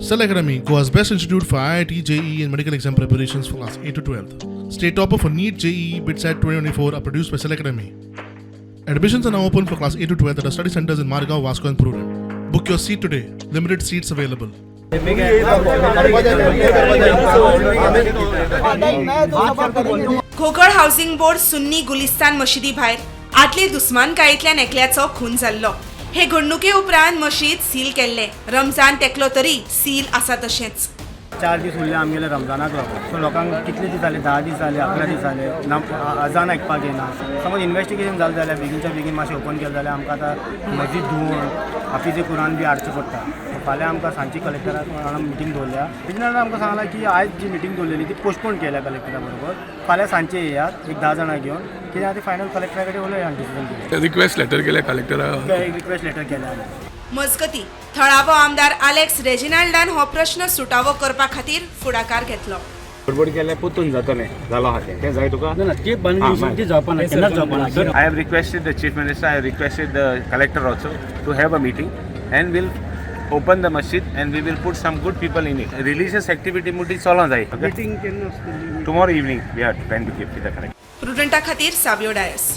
Cell Academy, Goa's best institute for IIT, JEE, and medical exam preparations for class 8 to 12. State topper for NEET, JEE, BITSAT 2024 are produced by Cell Academy. Admissions are now open for class 8 to 12 at our study centers in Margao, Vasco, and Prudent. Book your seat today. Limited seats available. Ghoghal housing board Sunni Gulistan मशिदी भायर आदले दुस्मानकायेंतल्यान एकल्याचो खून जाल्लो. हे घडणुके उपरांत मशीद seal केल्ले. रमजान तेकलो तरी सील आसा तशेंच. 4 दीस उरले आमगेले रमजानाक लागून. सो लोकांक कितले दीस जाले, 10 दीस जाले, 11 दीस जाले ना, अजान आयकपाक येना. समज इन्वेस्टिगेशन जालें जाल्यार बेगीनच्या बेगीन मातशें ओपन केलें जाल्यार आमकां आतां मस्जीद धुवन हाफिजे कुरान बी हाडचें पडटा. सो फाल्यां आमकां सांजची कलेक्टराक मिटींग दवरल्या. तेजेन आमकां सांगलां की आयज जी मिटींग दवरलेली ती पोस्टपोन केल्या कलेक्टरा बरोबर. फाल्यां सांजचे येयात एक 10 जाणां घेवन. कितें आहा ती फायनल कलेक्टरा कडेन उलया आनी डिसिजन घेवया. रिक्वेस्ट लेटर केल्या कलेक्टरा? रिक्वेस्ट लेटर केल्या आमी. मजगती, थळावो आमदार आलेक्स रेजिनाल्डान हो प्रश्न सुटावो करपा खातीर फुडाकार घेतलो. गडबड केल्यार परतून जातलें जालो आहा तें तें जाय तुका. ना ना, ते बांदणी ती जावपा ना, केन्नाच जावपा ना. I have requested the Chief Minister, I have requested the Collector also to have a meeting and we'll open the masjid and we will put some good people in it. Religious activity मुटी चलों जाय. Meeting केन्ना आसतली? Tomorrow evening we are plan to keep with the Collector. प्रुडंटा खातीर सावियो डायस.